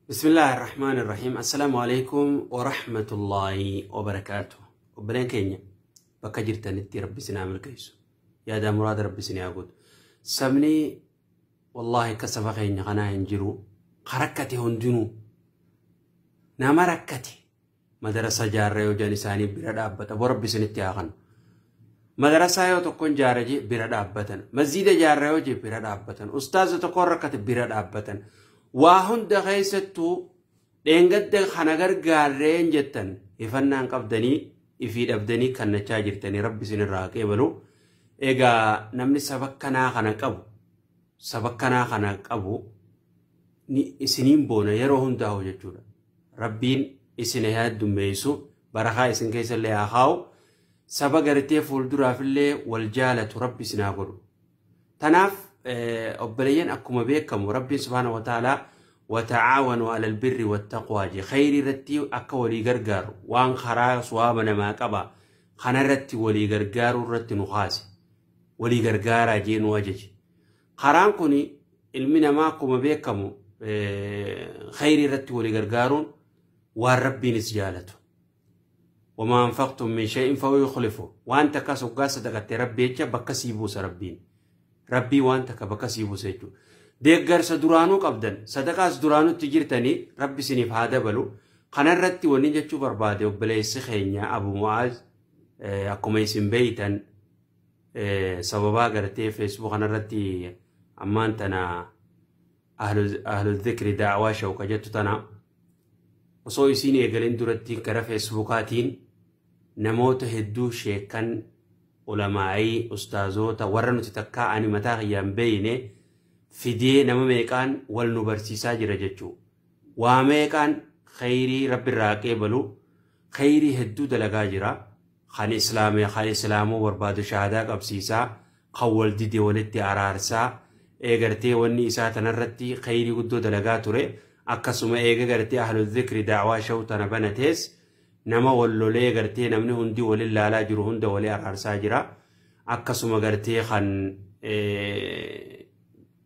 Bismillaahi Rahmaani Rahiim. Assalaamu alaikum wa rahmatullaahi wa barakaatu. Obboleen keenya bakka jirtanitti Rabbi isin haa milkeessu. Yaadaa muraada Rabbi isin haa guutu. Sabni wallaahi akka saba keenya kanaa hin jiru. Ka rakkate hundinuu nama rakkate madarasa jaarra yoo jedhan isaanii bira dhaabbata. Boo Rabbi isinitti haa kanu. Madarasaa yoo tokkoon jaara jee bira dhaabbatan. Masjiida jaarra yoo jee bira dhaabbatan. Ustaaza tokkoon rakkate bira dhaabbatan. Waa hunda keessattuu dheengadda kana gargaarreen jettan ifannaan qabdanii ifii dhabdanii kannachaa jirtanii Rabbi isinirraa haa qeebalu. Egaa namni saba kanaa kana qabu saba kanaa kana qabu isiniin boona yeroo hundaa'u jechuudha. Rabbiin isin haa heddummeessu, barakaa isin keessallee haa kaa'u, saba gartee fuulduraafillee wal jaalatu Rabbi isin haa godhu. Tanaaf obboleeyyan, akkuma beekamu Rabbiin subhaana wa ta'aalaa "wata'aawanuu alal birri wattaqwaa" jee, khayrii irratti akka walii gargaaru, waan karaa suwaaba namaa qaba kanarratti walii gargaaruu irratti nu kaase, walii gargaaraa jee nu ajaje. Karaan kun ilmi namaa akkuma beekamu khayrii irratti walii gargaaruun waan Rabbiinis jaalatu. "Wamaa anfaqtum min shay'in fahuwa yukhlifu." Waan takka soggaa sadaqattee Rabbi jecha bakka sii buusa Rabbiin. Rabbii waan takka bakka sii buusa jechuudha. Deeggarsa duraanuu qabdan, sadaqaas duraanutti jirtanii, Rabbi isiniif haa dabalu. Kanarratti wanni jechuu barbaade, obboleessi keenya Abu Mu'aaz akkuma isin beeytan sababaa gartee Facebook kanarratti ammaan tana Ahlu Dhikri Daawaa Shawka jettu tana osoo isiin eegalin duratti gara Facebookaatiin namoota hedduu, sheekan, ulamaa'ii, ustaazoota warra nuti takkaa ani mataa kiyyaan beeyne fidee nama meeqaan wal nu barsiisaa jira jechuu. Waa meeqaan khayrii Rabbi irraa qeebalu, khayrii hedduu dalagaa jira. Kan islaamee, kan islaamuu barbaadu shaahadaa qabsiisaa, kan wal dide walitti araarsaa, eegartee wanni isaa tanarratti khayrii guddoo dalagaa ture. Akkasuma eega gartee Ahlu Dhikri Daawaa Shaw tana banatees nama wal lolee gartee namni hundi walin laalaa jiru hunda walii araarsaa jira. Akkasuma gartee kan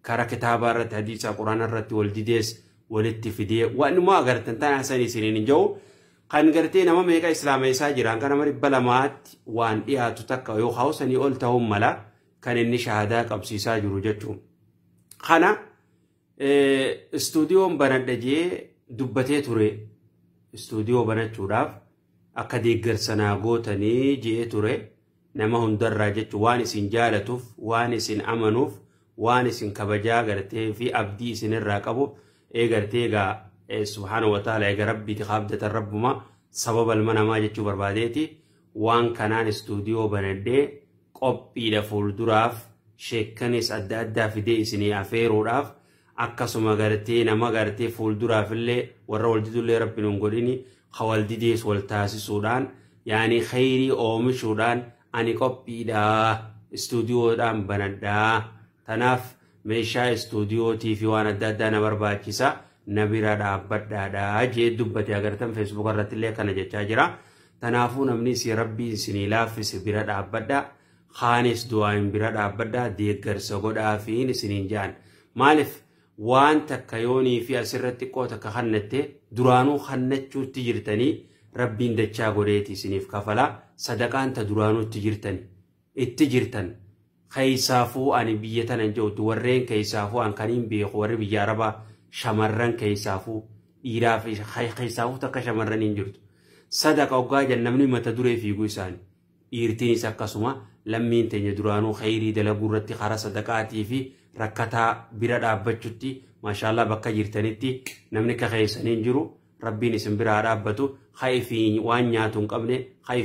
kara kitaabaa irratti, hadiisa, Quraana irratti wal didees walitti fidee, waanuma agartan tana san isiniin hin jiru. Kan gartee nama meeqa islaameessaa jiran kan nama 200tti waan dhiyaatu takka yookaan sanii ol ta'uun mala kan inni shahadaa qabsiisaa jiru jechuun. Kana istuudiyoon banadha jee dubbatee ture. Istuudiyoo banachuudhaaf akka deeggarsa naa gootanii jee ture. Nama hundarraa jechuun waan isin jaalatuuf, waan isin amanuuf, waan isin kabajaa gartee fi abdii isinirraa qabu eegartee, egaa subhaana wa ta'ala, egaa Rabbiiti kaabdatan, Rabbuma sababa ilma namaa jechuu barbaadeeti, waan kanaan istuudiyoo banadhee qophiidha, fuulduraaf sheekkanis adda addaa fidee isinii afeeruudhaaf, akkasuma gartee nama gartee fuulduraaf illee warra wal didullee Rabbi nun godhini, ka wal didees wal taasisuudhaan, yaani khayrii oomishuudhaan ani qophiidha, istuudiyoodhaan banadhaa, tanaaf meeshaa istuudiyootii fi waan adda addaa na barbaachisa, na bira dhaabbadhaadha jee dubbate. Agartan, Facebook irratti illee kana jechaa jira. Tanaafuu namni isin Rabbiin isinii laaffise bira dhaabbadha. Kaanis du'aan bira dhaabbadha, deeggarsa godhaafiin isiniin ja'an. Maaliif waan takka yoonii fi asirratti xiqqoo takka kannatte duraanuu kannachuutti jirtanii, Rabbiin dachaa godheeti isiniif kafala. Sadaqaan ta duraanuutti jirtani itti jirtan. Keessaafuu ani biyya tana hin jirutti warreen keessaafuu an kan hin beeku, warri biyya Arabaa shamarran keessaafuu, dhiiraa fi keessaafuu takka shamarran hin jirtu. Sadaqa hoggaa jan namni mata duree fiiguu isaani. Dhiirtiinis akkasuma, lammiin teenya duraanuu khayrii dalaguu irratti, karaa sadaqaatii fi rakkataa bira dhaabbachutti maashaallah, bakka jirtanitti namni akka keessanii hin jiru. Rabbiin isin bira haa dhaabbatu. Fi waan nyaatu hin qabne,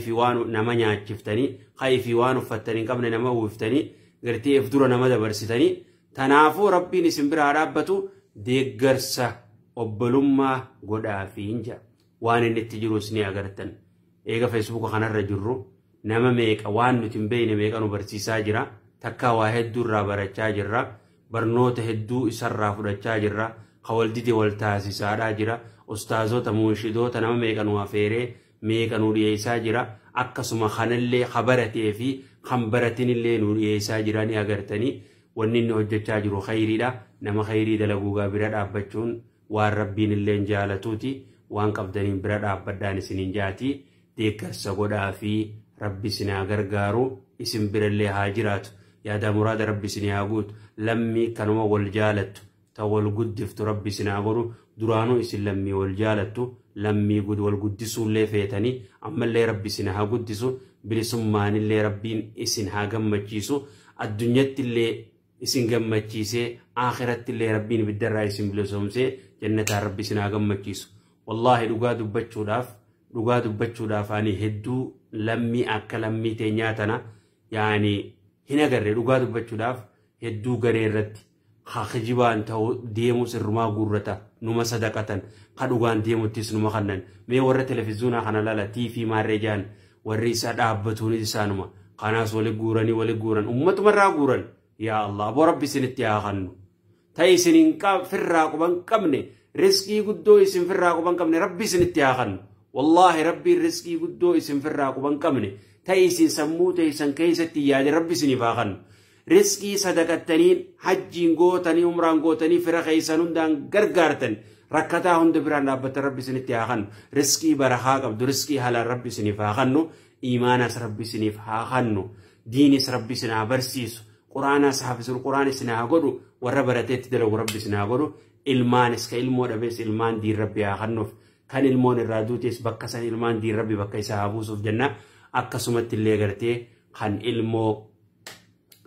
fi waan nama nyaachiftanii, fi waan uffattanii hin qabne nama uwwiftanii, gartee if dura nama dabarsitanii, tanaafuu Rabbiin isin bira haa dhaabbatu, deeggarsa obbolummaa godhaafiin jira. Waan inni itti jirus ni agartan. Eega Facebooka kanarra jirru nama meeqa waan nuti hin beekne meeqa nu barsiisaa jira. Takkaa waa hedduu irraa barachaa jirra. Barnoota hedduu isarraa fudhachaa jirra. Ka wal dide wal taasisaadhaa jira. Ustaazota, munshidoota, nama meeqa nu afeeree meeqa nu dhiyeessaa jira. Akkasuma kanallee ka baratee fi kan baratinillee nu dhiyeessaa jira, ni agartanii. Wanni inni hojjechaa jiru khayriidha. Nama khayrii dalaguugaa bira dhaabbachuun Waan Rabbiin illee jaalatuuti. Waan qabdaniin bira dhaabbadhaan isiniin jaati. Deeggarsa godhaa fi Rabbi isin haa gargaaru, isin birallee haa jiraatu. Yaada muraada Rabbi isin haa guutu. Lammii kanuma wal jaalattu, ta wal guddiftu Rabbi isin haa godhu. Duraanuu isin lammii wal jaalattu, lammii wal guddisuullee feetanii, ammallee Rabbi isin haa guddisu. Bilisummaanillee Rabbiin isin haa gammachiisu. Addunyattillee isin gammachiisee, akhirattillee Rabbiin ibiddarraa isin bilisoomsee jannataan Rabbi isin haa gammachiisu. Wallaahi, dhugaa dubbachuudhaaf ani hedduu lammii akka lammii teenyaa tana yaani hin agarre. Dhugaa dubbachuudhaaf hedduu garee irratti haa kijibaan ta'u deemu sirrumaa guurrata, numa sadaqatan, ka dhugaan deemuttis numa kannan. Mee warra televizyoonaa kana lala, tiifii maarree jaan, warri isa dhaabbatuunis isaanuma kanaas wali guuranii, wali guuran, ummatumarraa guuran. Yaa Allah, aboo Rabbi isinitti haa kannu. Ta'e isin hin firraa quban qabne, riskii guddoo isin firraa quban qabne Rabbi isinitti haa kannu. Wallaahi, Rabbiin riskii guddoo isin firraa quban qabne, ta'e isin sammuu teessan keessatti yaade, Rabbi isiniif haa kannu. Riskii sadaqattaniin, hajjiin gootanii, umraan gootanii, fira keessan hundaan gargaartan, rakkataa hunda biraan dhaabbatan, Rabbi isinitti haa kannu. Riskii barakaa qabdu, riskii halaal Rabbi isiniif haa kannu. Iimaanas Rabbi isiniif haa kannu. Diinis Rabbi isin haa barsiisu. Quraanaas hafizul Quraan isin haa godhu. Warra barateetti dalagu Rabbi isin haa godhu. Ilmaanis, ka ilmoo dhabees ilmaan diin Rabbi haa kannuuf. Kan ilmoon irraa duutes bakka san ilmaan diin Rabbi bakka isaa haa buusuuf jenna. Akkasumatti illee gartee kan ilmoo,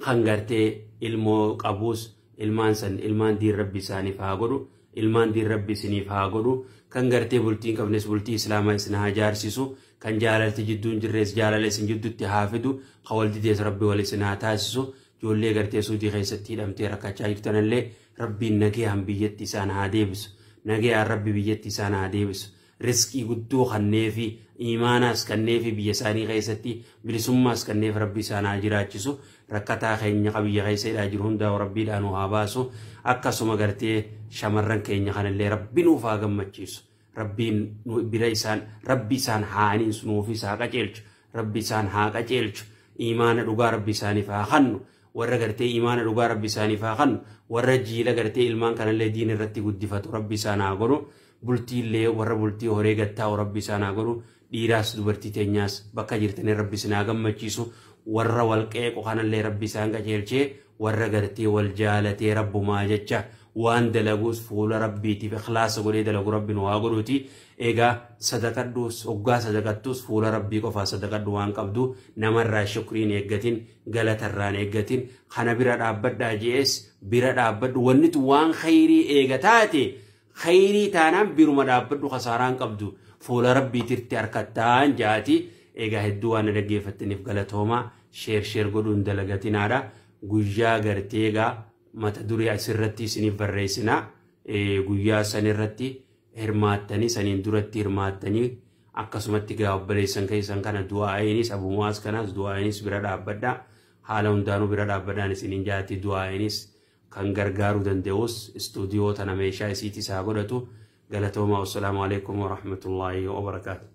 kan gartee ilmoo qabuus, ilmaan san ilmaan diin Rabbi isaaniif haa godhu. Ilmaan diin Rabbi isiniif haa godhu. Kan gartee bultii hin qabnes bultii Islaamaa isin haa jaarsisu. Kan jaalalti jidduun jirres jaalala isin jidduutti haa fidu. Kan wal didees Rabbi wal isin haa taasisu. Ijoollee gartee Suudii keessatti hidhamtee rakkachaa jirtanillee Rabbiin nagayaan biyyatti isaan haa deebisu. Nagayaan Rabbi biyyatti isaan haa deebisu. Riskii guddoo kanneefi, imaanaas kanneefi, biyya isaanii keessatti bilisummaas kanneef Rabbi isaan haa jiraachisu. Rakkataa keenya biyya keessa hidhaa jiru hundaa Rabbiidhaan haa baasu. Akkasuma gartee shamarran keenya kanallee Rabbi nuuf haa gammachiisu. Rabbiin bira isaan, Rabbi isaan haa aniinsu, nuufis haa qajeelchu. Rabbi isaan haa qajeelchu. Imaana dhugaa Rabbi isaaniif haa kannu. Warra gartee imaana dhugaa Rabbi isaaniif haa kannu. Warra jiila gartee ilmaan kanallee diin irratti guddifatu Rabbi isaan haa godhu. Bultiillee warra bultii horee gattaa'u Rabbi isaan haa godhu. Dhiiraas dubartii teenyaas bakka jirtanii Rabbi isin haa gammachiisu. Warra wal qeequ kanallee Rabbi isaan qajeelchee, warra gartee wal jaalatee Rabbumaa jecha waan dalaguus fuula Rabbiitiif ikhlaasa godhee dalagu Rabbi nu haa godhuuti. Egaa sadaqadhuus, hoggaa sadaqattus fuula Rabbii qofaa sadaqadhu. Waan qabdu namarraa shukriin eeggatin, galatarraan eeggatin. Kana bira dhaabbadhaa je'es bira dhaabbadhu. Wannitu waan khayrii eega taate, khayrii taanaan biruma dhaabbadhu, kasaaraan qabdu, fuula Rabbiitirti harkattaan jaati. Egaa hedduu waan na dhaggeeffattaniif galatoomaa. Share share godhuun dalagatinaadha. Guyyaa gartee egaa mata duree asirratti isiniif barreessinaa. Guyyaa sanirratti hirmaattanii, saniin duratti hirmaattanii, akkasumatti gaa obboleessan keessan kana du'aa'inis, Abu Mu'aaz kanaas du'aa'inis bira dhaabbadhaa. Haala hundaanuu bira dhaabbadhaan isiniin jaati. Du'aa'inis kan gargaaruu danda'us istuudiyoo tana meeshaa isiitis haa godhatu. Galatoomaa. Wassalaamu alaikum warahmatullaahi wabarakaatu.